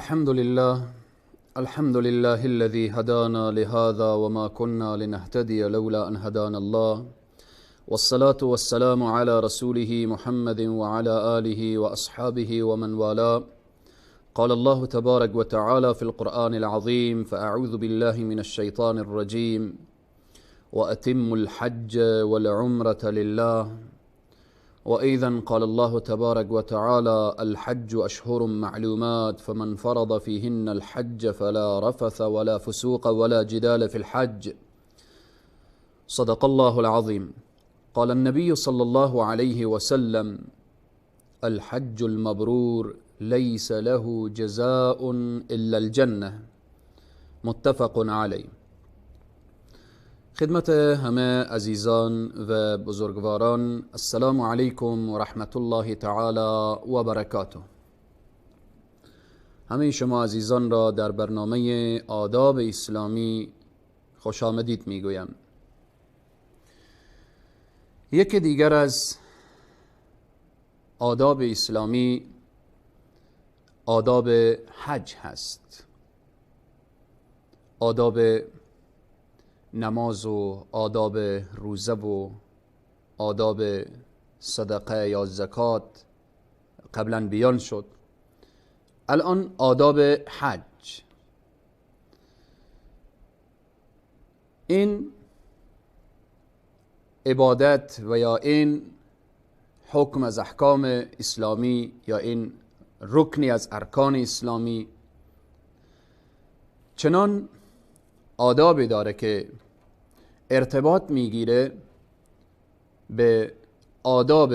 الحمد لله، الحمد لله الذي هدانا لهذا وما كنا لنهتدي لولا أن هدانا الله، والصلاة والسلام على رسوله محمد وعلى آله وأصحابه ومن والاه. قال الله تبارك وتعالى في القرآن العظيم: فأعوذ بالله من الشيطان الرجيم، وأتموا الحج والعمرة لله. وأيضا قال الله تبارك وتعالى: الحج أشهر معلومات، فمن فرض فيهن الحج فلا رفث ولا فسوق ولا جدال في الحج. صدق الله العظيم. قال النبي صلى الله عليه وسلم: الحج المبرور ليس له جزاء إلا الجنة. متفق عليه. خدمت همه عزیزان و بزرگواران، السلام علیکم و رحمت الله تعالی و برکاته. همه شما عزیزان را در برنامه آداب اسلامی خوش آمدید میگویم. یکی دیگر از آداب اسلامی آداب حج هست. آداب نماز و آداب روزه و آداب صدقه یا زکات قبلا بیان شد. الان آداب حج، این عبادت و یا این حکم از احکام اسلامی یا این رکنی از ارکان اسلامی چنان آدابی داره که ارتباط میگیره به آداب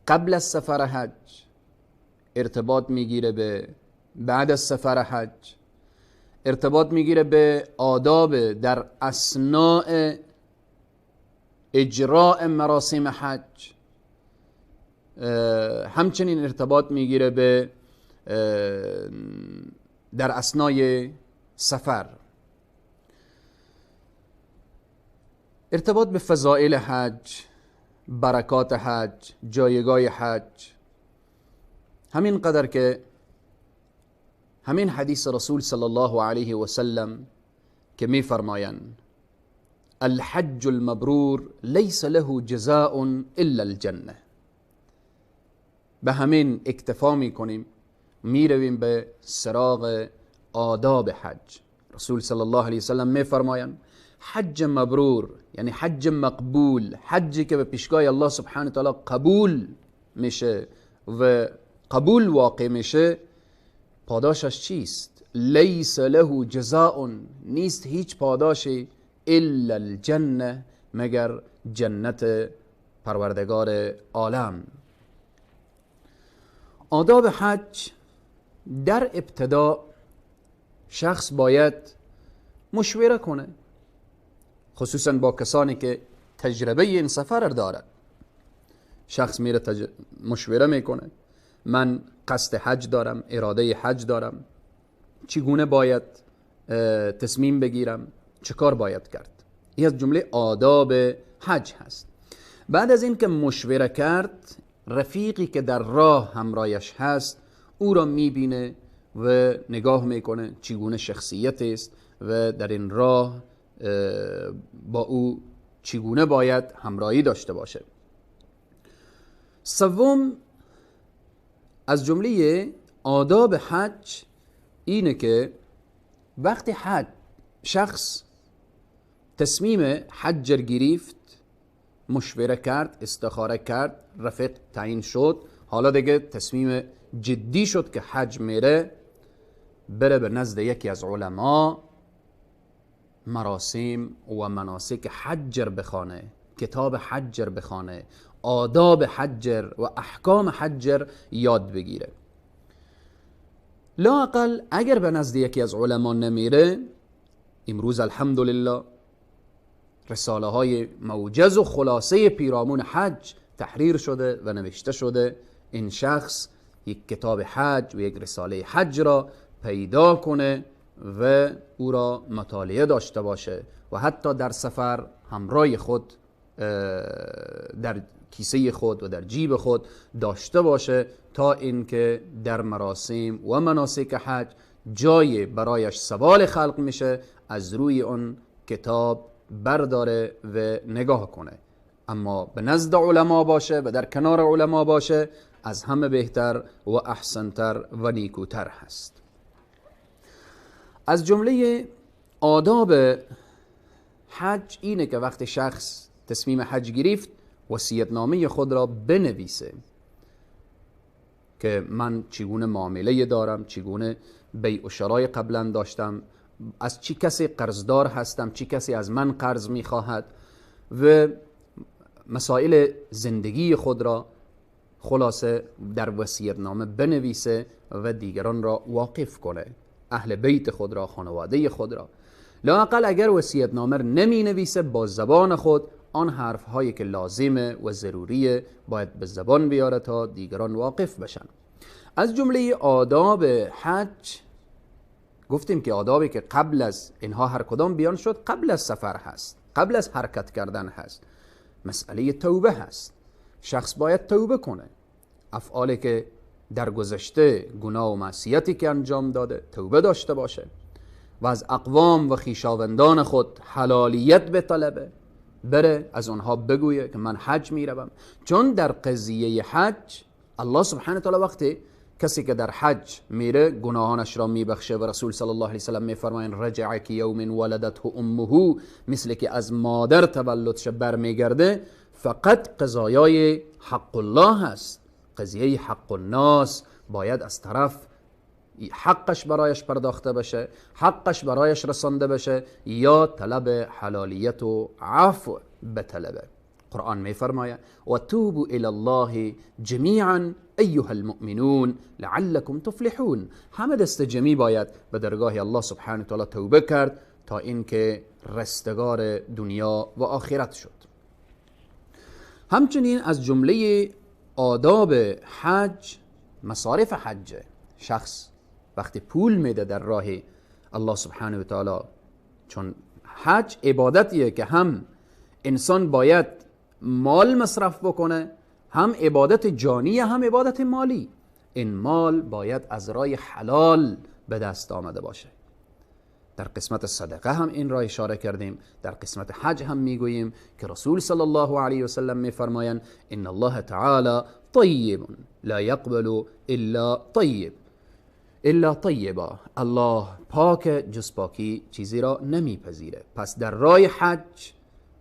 قبل از سفر حج، ارتباط میگیره به بعد از سفر حج، ارتباط میگیره به آداب در اثناء اجراء مراسم حج، همچنین ارتباط میگیره به در اثنای سفر، ارتباط به فضائل حج، برکات حج، جایگاه حج. همین قدر که همین حدیث رسول صلی الله علیه و سلم که میفرمایند: الحج المبرور لیس له جزاء الا الجنه. به همین اکتفا میکنیم، میرویم به سراغ آداب حج. رسول صلی الله علیه و سلم میفرمایند: حج مبرور یعنی حج مقبول، حجی که به پیشگاه الله سبحانه تعالی قبول میشه و قبول واقع میشه، پاداشش چیست؟ لیس له جزاء، نیست هیچ پاداشی الا الجنه، مگر جنت پروردگار عالم. آداب حج در ابتدا شخص باید مشوره کنه، خصوصا با کسانی که تجربه این سفر دارد. شخص میره مشوره میکنه، من قصد حج دارم، اراده حج دارم، چگونه باید تصمیم بگیرم، چه کار باید کرد؟ این از جمله آداب حج هست. بعد از اینکه مشوره کرد، رفیقی که در راه همراهش هست او را میبینه و نگاه میکنه چگونه شخصیت است و در این راه با او چگونه باید همراهی داشته باشه. سوم از جمله آداب حج اینه که وقتی حج شخص تصمیم حج گرفت، مشوره کرد، استخاره کرد، رفیق تعیین شد، حالا دیگه تصمیم جدی شد که حج میره، بره به نزد یکی از علما، مراسم و مناسک حج بخوانه، کتاب حج بخوانه، آداب حج و احکام حج یاد بگیره. لااقل اگر به نزد یکی از علما نمیره، امروز الحمدلله رساله های موجز و خلاصه پیرامون حج تحریر شده و نوشته شده. این شخص یک کتاب حج و یک رساله حج را پیدا کنه و او را مطالعه داشته باشه و حتی در سفر همراه خود در کیسه خود و در جیب خود داشته باشه تا اینکه در مراسم و مناسک حج جای برایش سوال خلق میشه از روی اون کتاب برداره و نگاه کنه. اما به نزد علما باشه و در کنار علما باشه از همه بهتر و احسنتر و نیکوتر هست. از جمله آداب حج اینه که وقتی شخص تصمیم حج گرفت وصیت‌نامه خود را بنویسه که من چگونه معامله دارم، چگونه بیع و شرای قبلا داشتم، از چی کسی قرضدار هستم، چی کسی از من قرض میخواهد و مسائل زندگی خود را خلاصه در وصیت‌نامه بنویسه و دیگران را واقف کنه، اهل بیت خود را، خانواده خود را. لااقل اگر وصیت‌نامه نمی نویسه با زبان خود آن حرف هایی که لازمه و ضروریه باید به زبان بیاره تا دیگران واقف بشن. از جمله آداب حج گفتیم که آدابی که قبل از اینها هر کدام بیان شد قبل از سفر هست، قبل از حرکت کردن هست، مسئله توبه هست. شخص باید توبه کنه، افعالی که در گذشته گناه و معصیتی که انجام داده توبه داشته باشه و از اقوام و خویشاوندان خود حلالیت بطلبه، بره از آنها بگویه که من حج میروم. چون در قضیه حج الله سبحانه تعالی وقتی کسی که در حج میره گناهانش را میبخشه و رسول صلی الله علیه وسلم میفرمایند رجع که یوم ولدته امه، مثل که از مادر تولدش برمیگرده. فقط قضایای حق الله هست، قضیه حق الناس باید از طرف حقش برایش پرداخته بشه، حقش برایش رسانده بشه یا طلب حلالیت و عفو بطلبه. قرآن میفرماید و توبوا الی الله جمیعا ایها المؤمنون لعلکم تفلحون. همه دست جمعی باید به درگاه الله سبحانه و تعالی توبه کرد تا اینکه رستگار دنیا و آخرت شد. همچنین از جمله آداب حج مصارف حج. شخص وقتی پول میده در راه الله سبحانه و تعالی، چون حج عبادتیه که هم انسان باید مال مصرف بکنه، هم عبادت جانی هم عبادت مالی. این مال باید از راه حلال به دست آمده باشه. در قسمت صدقه هم این را اشاره کردیم، در قسمت حج هم میگوییم که رسول صلی الله علیه و سلم میفرمایند ان الله تعالی طیب لا یقبل الا طیب الا طیبا. الله پاک، جز پاکی چیزی را نمیپذیره. پس در راه حج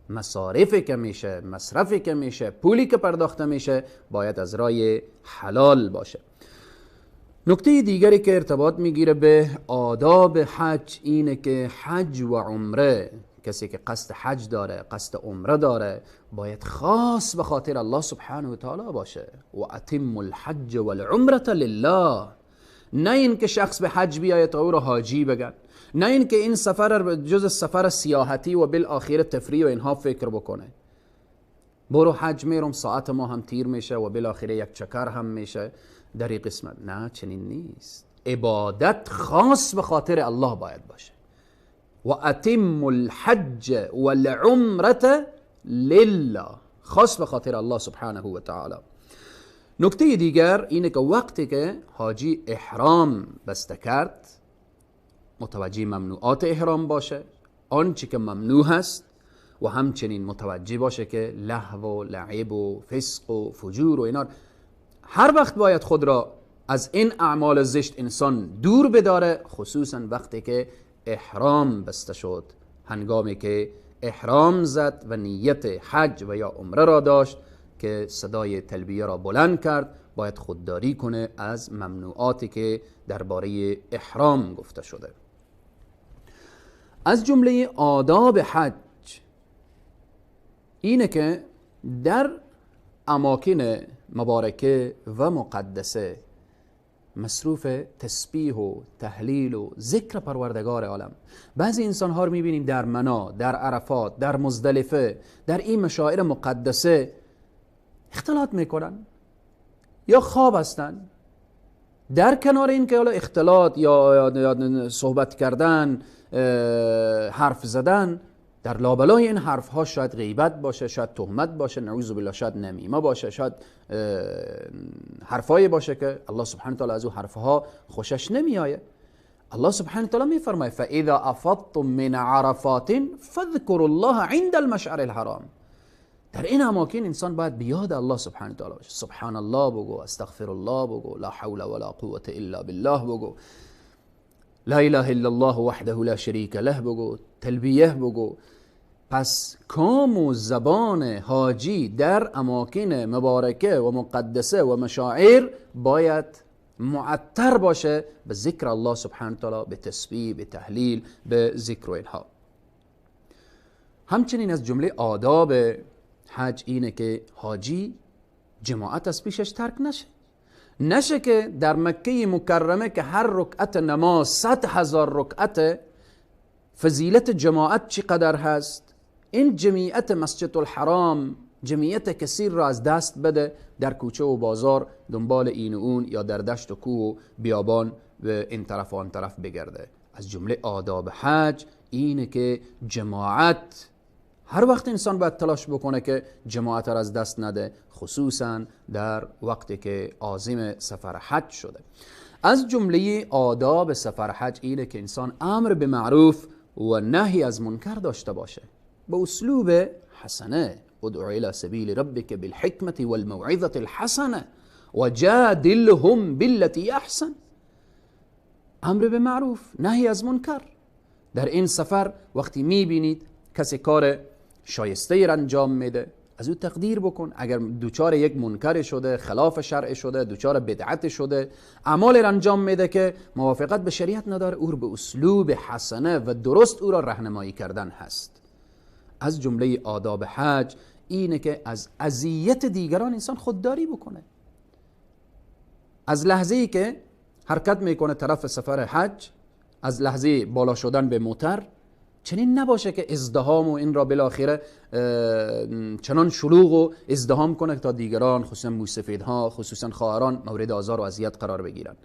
مصارفی که میشه، مصرفی که میشه، پولی که پرداخته میشه باید از راه حلال باشه. نکته دیگری که ارتباط میگیره به آداب حج اینه که حج و عمره، کسی که قصد حج داره، قصد عمره داره، باید خاص به خاطر الله سبحانه و تعالی باشه. و اتم الحج والعمره لله. نه این که شخص به حج بیاید تا او رو حاجی بگن، نه این که این سفر جز سفر سیاحتی و بالآخره تفریح و اینها فکر بکنه. برو حج میرم ساعت ما هم تیر میشه و بالاخره یک چکر هم میشه در این قسمت. نه، چنین نیست. عبادت خاص به خاطر الله باید باشه. و اتم الحج والعمره لله، خاص به خاطر الله سبحانه و تعالی. نکته دیگر اینه که وقتی که حاجی احرام بسته کرد متوجه ممنوعات احرام باشه، آنچه که ممنوع هست، و همچنین متوجه باشه که لهو و لعب و فسق و فجور و اینا هر وقت باید خود را از این اعمال زشت انسان دور بداره، خصوصا وقتی که احرام بسته شد، هنگامی که احرام زد و نیت حج و یا عمره را داشت که صدای تلبیه را بلند کرد، باید خودداری کنه از ممنوعاتی که درباره احرام گفته شده. از جمله آداب حج اینه که در اماکن مبارکه و مقدسه مصروف تسبیح و تهلیل و ذکر پروردگار عالم. بعضی انسان ها رو میبینیم در منا، در عرفات، در مزدلفه، در این مشاعر مقدسه اختلاط میکنن یا خواب هستن. در کنار این که حالا اختلاط یا صحبت کردن، حرف زدن، در لابلای این حرف ها شاید غیبت باشه، شاید تهمت باشه، نعوذ بالله، شاید نمیمه باشه، شاید حرفایی باشه که الله سبحانه و تعالی از او حرفها خوشش نمیآید. الله سبحانه و تعالی میفرماید فاذا افضتم من عرفات فاذكروا الله عند المشعر الحرام. در این اماکن انسان باید بیاد الله سبحانه و تعالی باشه، سبحان الله بگو، استغفر الله بگو، لا حول ولا قوة الا بالله بگو، لا اله الا الله وحده لا شریک له بگو، تلبیه بگو. پس کام و زبان حاجی در اماکن مبارکه و مقدسه و مشاعر باید معطر باشه به ذکر الله سبحانه و تعالی، به تسبیح، به تهلیل، به ذکر و اینها. همچنین از جمله آداب حج اینه که حاجی جماعت از پیشش ترک نشه، نشه که در مکه مکرمه که هر رکعت نماز 100,000 رکعت، فضیلت جماعت چقدر هست، این جمعیت مسجد الحرام جمعیت کثیر را از دست بده، در کوچه و بازار دنبال این و اون یا در دشت و کوه و بیابان به این طرف و آن طرف بگرده. از جمله آداب حج اینه که جماعت هر وقت انسان باید تلاش بکنه که جماعت را از دست نده، خصوصا در وقتی که عازم سفر حج شده. از جمله آداب سفر حج اینه که انسان امر به معروف و نهی از منکر داشته باشه به اسلوب حسنه. ادع الى سبیل ربک بالحکمة والموعظة الحسنه وجادلهم بالتي احسن. امر به معروف، نهی از منکر. در این سفر وقتی میبینید کسی کار شایسته را انجام میده، از او تقدیر بکن. اگر دوچار یک منکر شده، خلاف شرع شده، دوچار بدعت شده، اعمال را انجام میده که موافقت به شریعت نداره، او را به اسلوب حسنه و درست او را راهنمایی کردن هست. از جمله آداب حج اینه که از اذیت دیگران انسان خودداری بکنه. از لحظه‌ای که حرکت میکنه طرف سفر حج، از لحظه بالا شدن به موتر، چنین نباشه که ازدحام و این را بالاخره چنان شلوغ و ازدحام کنه تا دیگران، خصوصا موسفیدها، خصوصا خواهران، مورد آزار و اذیت قرار بگیرن.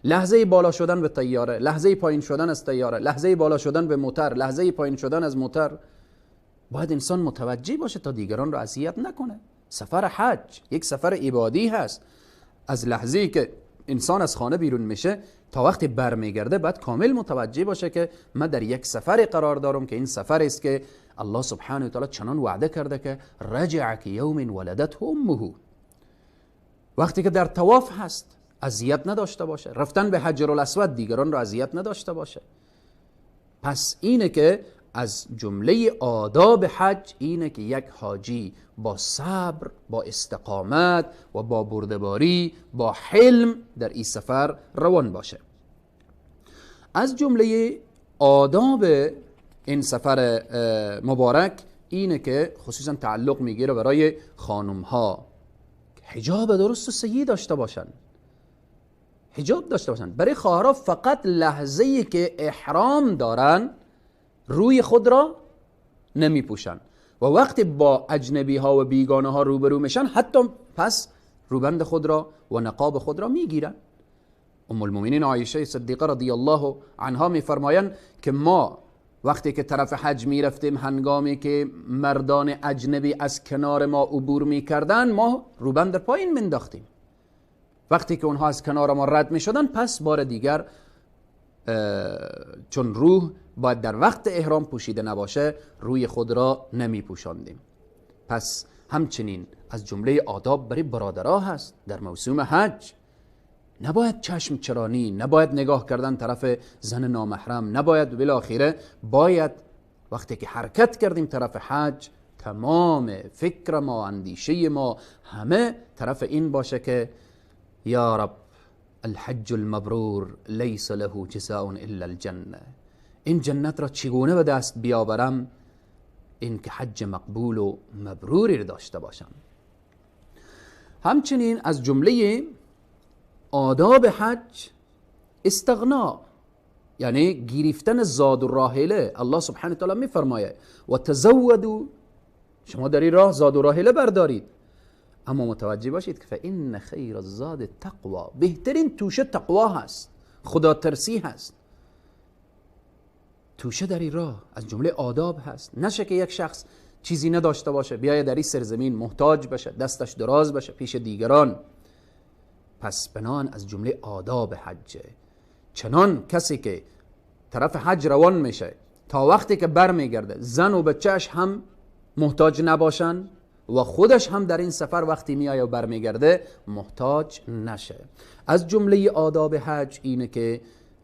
لحظه بالا شدن به طیاره، لحظه پایین شدن از طیاره، لحظه بالا شدن به موتر، لحظه پایین شدن از موتر، باید انسان متوجه باشه تا دیگران را اذیت نکنه. سفر حج یک سفر عبادی هست. از لحظه‌ای که انسان از خانه بیرون میشه تا وقتی برمیگرده باید کامل متوجه باشه که من در یک سفر قرار دارم که این سفر است که الله سبحانه و تعالی چنان وعده کرده که رجع که یوم ولدته امه. وقتی که در طواف هست اذیت نداشته باشه، رفتن به حجر الاسود دیگران را اذیت نداشته باشه. پس اینه که از جمله آداب حج اینه که یک حاجی با صبر، با استقامت و با بردباری، با حلم در این سفر روان باشه. از جمله آداب این سفر مبارک اینه که خصوصا تعلق میگیره برای خانم ها، حجاب درست و صحیح داشته باشن، حجاب داشته باشن. برای خواهرها فقط لحظه‌ای که احرام دارن روی خود را نمی پوشن و وقتی با اجنبی ها و بیگانه ها روبرو میشن حتی پس روبند خود را و نقاب خود را میگیرن. ام المؤمنین عایشه صدیقه رضی الله عنها میفرمایند که ما وقتی که طرف حج میرفتیم، هنگامی که مردان اجنبی از کنار ما عبور میکردن، ما روبند پایین منداختیم. وقتی که اونها از کنار ما رد میشدن، پس بار دیگر چون روح باید در وقت احرام پوشیده نباشه، روی خود را نمی پوشاندیم. پس همچنین از جمله آداب برای برادرها هست در موسم حج، نباید چشم چرانی، نباید نگاه کردن طرف زن نامحرم، نباید بالاخره باید وقتی که حرکت کردیم طرف حج، تمام فکر ما، اندیشه ما، همه طرف این باشه که یا رب الحج المبرور لیس له جزاء الا الجنه. این جنت را چگونه به دست بیاورم؟ این که حج مقبول و مبروری را داشته باشم. همچنین از جمله آداب حج استغنا، یعنی گرفتن زاد و راحله. الله سبحانه و تعالی میفرماید و تزودوا، شما در این راه زاد و راحله بردارید، اما متوجه باشید که فان خیر الزاد التقوا، بهترین توشه تقوا هست، خدا ترسی هست. توشه در این راه از جمله آداب هست. نشه که یک شخص چیزی نداشته باشه بیایه در این سرزمین محتاج بشه، دستش دراز بشه پیش دیگران. پس بنان از جمله آداب حجه. چنان کسی که طرف حج روان میشه تا وقتی که بر میگرده زن و بچهش هم محتاج نباشن و خودش هم در این سفر وقتی میایه و برمیگرده محتاج نشه. از جمله آداب حج اینه که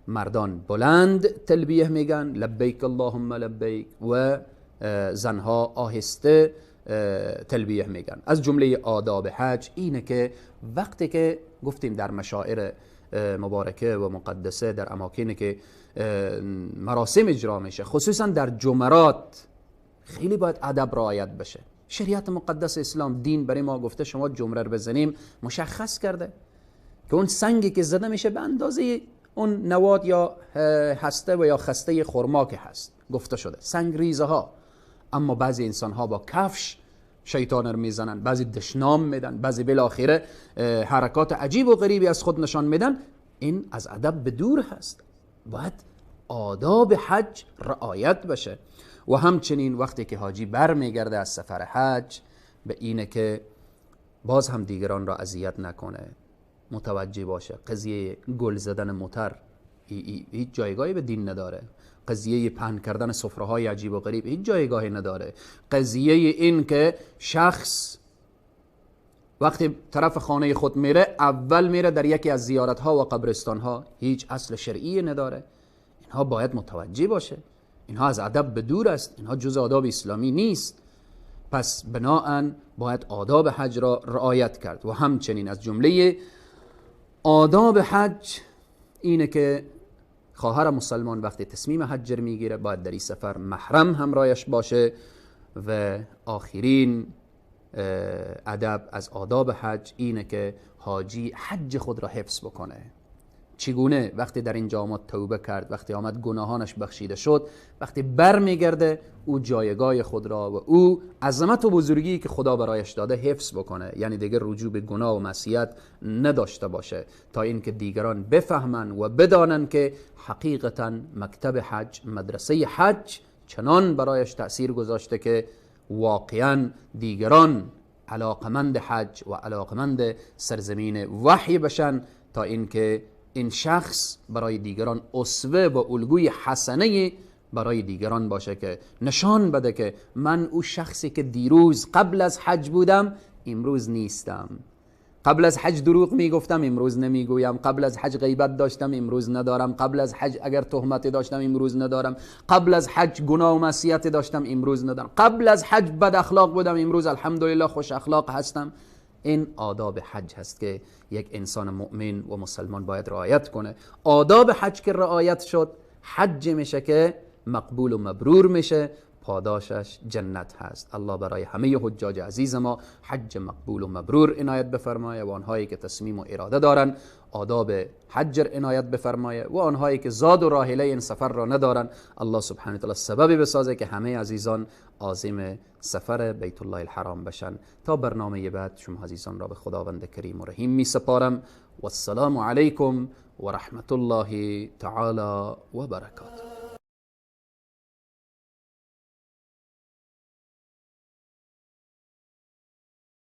مردان بلند تلبیه میگن لبیک اللهم لبیک و زنها آهسته تلبیه میگن. از جمله آداب حج اینه که وقتی که گفتیم در مشاعر مبارکه و مقدسه، در اماکنی که مراسم اجرا میشه، خصوصا در جمرات، خیلی باید ادب رعایت بشه. شریعت مقدس اسلام، دین برای ما گفته شما جمره رو بزنیم، مشخص کرده که اون سنگی که زده میشه به اندازه اون نواد یا هسته و یا خسته خرما که هست گفته شده، سنگ ریزه ها. اما بعضی انسان ها با کفش شیطان رو میزنن، بعضی دشنام میدن، بعضی بالاخره حرکات عجیب و غریبی از خود نشان میدن. این از ادب به دور هست. باید آداب حج رعایت بشه. و همچنین وقتی که حاجی بر میگرده از سفر حج، به اینه که باز هم دیگران را اذیت نکنه، متوجه باشه. قضیه گل زدن موتر هیچ جایگاهی به دین نداره. قضیه پهن کردن سفره‌های عجیب و غریب هیچ جایگاهی نداره. قضیه این که شخص وقتی طرف خانه خود میره اول میره در یکی از زیارت‌ها و قبرستان‌ها، هیچ اصل شرعی نداره. اینها باید متوجه باشه. اینها از ادب به دور است، اینها جز آداب اسلامی نیست. پس بناهن باید آداب حج را رعایت کرد. و همچنین از جمله آداب حج اینه که خواهر مسلمان وقتی تصمیم حج میگیره باید در این سفر محرم همراهش باشه. و آخرین ادب از آداب حج اینه که حاجی حج خود را حفظ بکنه. چگونه؟ وقتی در اینجا آمد توبه کرد، وقتی آمد گناهانش بخشیده شد، وقتی بر میگرده او جایگاه خود را و او عظمت و بزرگی که خدا برایش داده حفظ بکنه، یعنی دیگه رجوع به گناه و معصیت نداشته باشه، تا اینکه دیگران بفهمن و بدانن که حقیقتا مکتب حج، مدرسه حج چنان برایش تأثیر گذاشته که واقعا دیگران علاقمند حج و علاقمند سرزمین وحی بشن، تا اینکه این شخص برای دیگران اسوه و الگوی حسنه برای دیگران باشه که نشان بده که من او شخصی که دیروز قبل از حج بودم امروز نیستم. قبل از حج دروغ میگفتم امروز نمیگویم، قبل از حج غیبت داشتم امروز ندارم، قبل از حج اگر تهمت داشتم امروز ندارم، قبل از حج گناه و معصیت داشتم امروز ندارم، قبل از حج بد اخلاق بودم امروز الحمدلله خوش اخلاق هستم. این آداب حج هست که یک انسان مؤمن و مسلمان باید رعایت کنه. آداب حج که رعایت شد، حج میشه که مقبول و مبرور میشه، پاداشش جنت هست. الله برای همه حجاج عزیز ما حج مقبول و مبرور عنایت بفرمایه و آنهایی که تصمیم و اراده دارن آداب حج عنایت بفرمایه و آنهایی که زاد و راحله این سفر را ندارن الله سبحانه و تعالی سببی بسازه که همه عزیزان عازم سفر بیت الله الحرام بشن. تا برنامه بعد شما عزیزان را به خداوند کریم و رحیم می سپارم. والسلام علیکم و رحمت الله تعالی و برکاته.